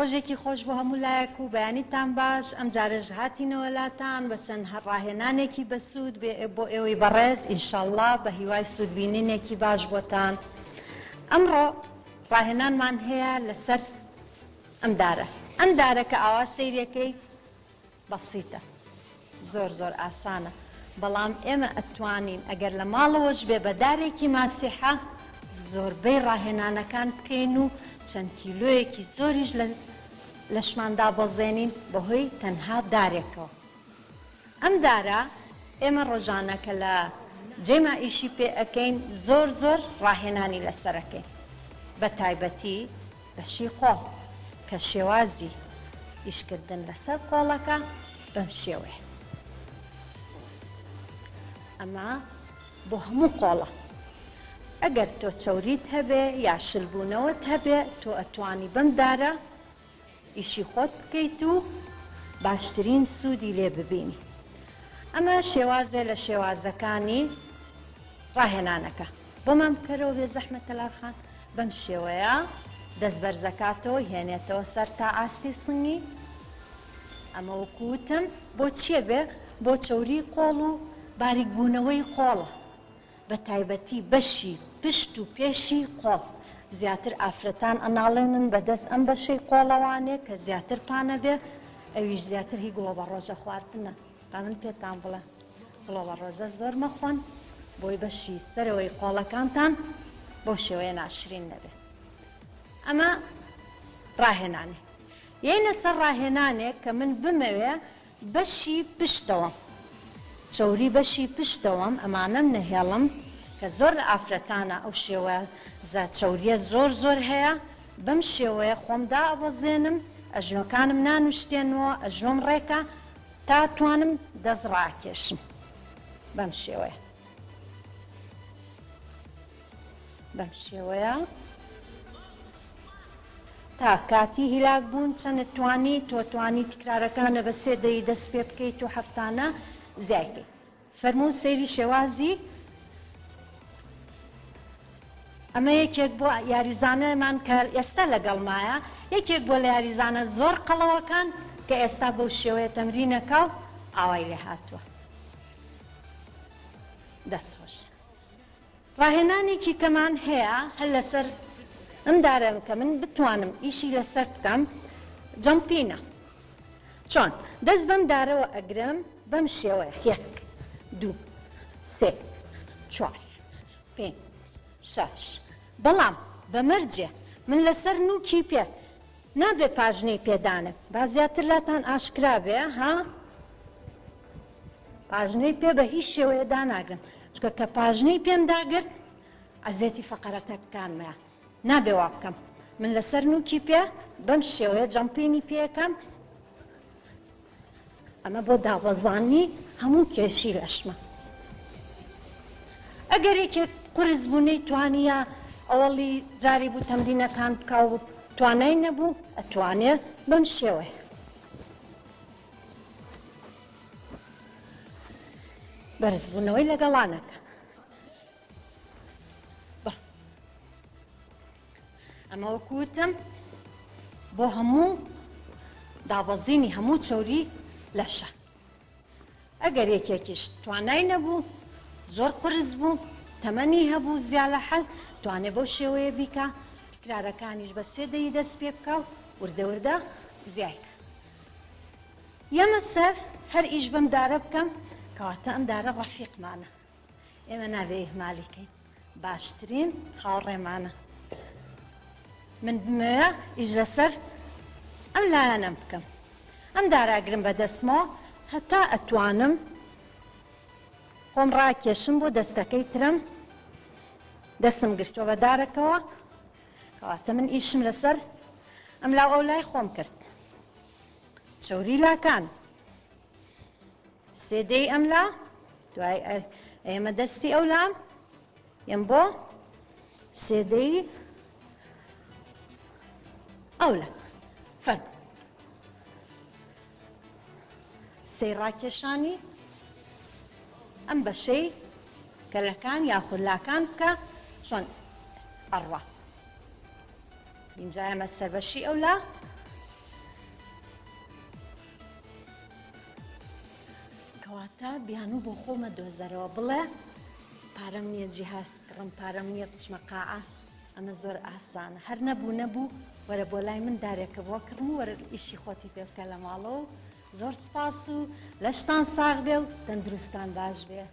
ڕۆژێکی خۆش بۆ هەموو لایەک و بەیانیتان باش ئەم جارەش هاتینەوە لاتان بە چەند ڕاهێنانێکی بەسوود بۆ ئێوەی بەڕێز ئینشەڵڵا بە هیوای سوود بینینێکی باش بۆتان ئەمڕۆ ڕاهێنانمان هەیە لەسەر ئەم دارە ئەم دارە کە ئاوا سەیرەکەی بەسیتە زۆر زۆر ئاسانە بەڵام ئێمە ئەتوانین ئەگەر لە ماڵەوەش بێ بە دارێکی ماسیحە زۆربەی ڕاهێنانەکان بکەین و چەند کیلۆیەکی زۆریش لە لەشمان دابەزێنین بەهۆی تەنها دارێکەوە. ئەم دارە ئێمە ڕۆژانە کە لە جێما ئیشی پێ ئەکەین زۆر زۆر ڕاهێنانی لەسەر ئەکەین بە تایبەتی بەشی قۆڵ کە شێوازی ئیشکردن لەسەر قۆڵەکە بەم شێوەیە ئەمە بۆ هەموو قۆڵە ئەگەر تۆ چەوریت هەبێ یا شلبوونەوەت هەبێ تۆ ئەتوانی بەم دارە ئیشی خۆت بکەیت و باشترین سوودی لێ ببینی. ئەمە شێوازێ لە شێوازەکانی ڕاهێنانەکە. بۆمان بکەرەوە بێ زەحمەت تەلار خان. بەم شێوەیە دەست بەرزەکاتەوە هێنێتەوە سەر تا ئاستی سنگی. ئەمە وەکو وتم بۆ چیە بێ؟ بۆ چەوری قۆڵ و باریکبوونەوەی قۆڵە. بە تایبەتی بەشی پشت و پێشی قۆڵ زیاتر ئافرەتان ئەناڵێنن بە دەست ئەم بەشەی قۆڵەوانێ کە زیاتر پانەبێ ئەویش زیاتر هی گوڵۆبەڕۆژە خواردنە با من پێتان بڵێم گوڵۆبەڕۆژە زۆر مەخۆن بۆی بەشی سەرەوەی قۆڵەکانتان بەو شێوەیە ناشرین نەبێ ئەمە ڕاهێنانێ یەینە سەر ڕاهێنانێک کە من بمەوێ بەشی پشتەوەم چەوری بەشی پشتەوەم ئەمانەم نەهێڵم کە زۆر لە ئافرەتانە ئەو شێوازە چەوریە زۆر زۆر هەیە بەم شێوەیە خۆم دائەبەزێنم ئەژنۆکانم نانوشتێنمەوە ئەژنۆم ڕێکە تا توانم دەست ڕاکێشم بەم شێوەیە بەم شێوەیە. تا کاتی هیلاک بوون چەنت توانی تۆ توانی تکرارەکانە بە سێ دەی دەست پێ بکەیت و هەفتانە زیای کەی فەرموو سەیری شێوازی ئەمە یەکێک بۆ یاریزانەمان کە ئێستا لەگەڵمایە یەکێک بۆ لە یاریزانە زۆر قەڵەوەکان کە ئێستا بەو شێوەیە تەمرینەکە و ئاوای لێ هاتووە دەست خۆش. ڕاهێنانێکی کەمان هەیە هەر لەسەر ئەم دارەم کە من بتوانم ئیشی لەسەر بکەم jumping ە چۆن دەست بەم دارەوە ئەگرم بەم شێوەیە یەک دوو سێ چوار پێنج شەش بەڵام بە مەرجێ من لەسەر نوکی پێ نابێ پاژنەی پێ دانێم با زیاتر لاتان ئاشکرا بێ ها پاژنەی پێ بە هیچ شێوەیە داناگرم چونکە کە پاژنەی پێم داگرت ئەزێتی فەقەرەکەکانمەیە نابێ وا بکەم من لەسەر نوکی پێ بەم شێوەیە jumping ی پێەکەم ئەمە بۆ دابەزانی هەموو کێشی لەشمە ئەگەر یەکێک قورس بوو نەیتوانیە ئەوەڵی جاری بوو تەمرینەکان بکا و توانای نەبوو ئەتوانێ بەم شێوەیە بەرزبوونەوەی لەگەڵانەکە ئەمە وەکو وتم بۆ هەموو دابەزینی هەموو چەوری لەشە ئەگەر یەکێکیش توانای نەبوو زۆر قورس بوو تەمەنی هەبوو زیا لە حەل توانێ بەو شێوەیە بیکا تکرارەکانیش بە سێ دەی دەست پێ بکا و وردە وردە زیای کە یەمە سەر هەر ئیش بەم دارە بکەم کەواتە ئەم دارە ڕەفیقمانە ئێمە نابێ ئیهمالی کەین باشترین هاوڕێمانە من بمەوێ ئیش لەسەر ئەم لایەنەم بکەم ئەم داراگرم بە دەستمەوە هەتا ئەتوانم خۆم ڕاکێشم بۆ دەستەکەی ترم دەستم گرتووە بە دارەکەوە کەواتە من ئیشم لەسەر ئەم لاو ئەو لای خۆم کرد چەوری لاکان سێ دەی ئەم لا دوای ئێمە دەستی ئەو لام یەم بۆ سێ دەی ئەو لا فەرم سێ ڕاکێشانی ئەم بەشەی گەلەکان یاخود لاکان بکە چۆن ئەڕوا اینجا ئێمە سەربەشی ئەو لا. کەواتە بیانوو بۆ خۆ مەدۆزەرەوە بڵێ پارەم نییە جیهاز بکڕم، پارەم نییە بچمە قاعە، ئەمە زۆر ئاسانە هەر نەبوو نەبوو وەرە بۆ لای من دارێکە بۆ کڕم و وەرە ئیشی خۆتی پێ بکە لە ماڵەوە و زۆر سپاس و لەشتان ساغ بێ و تەندروستان باش بێ.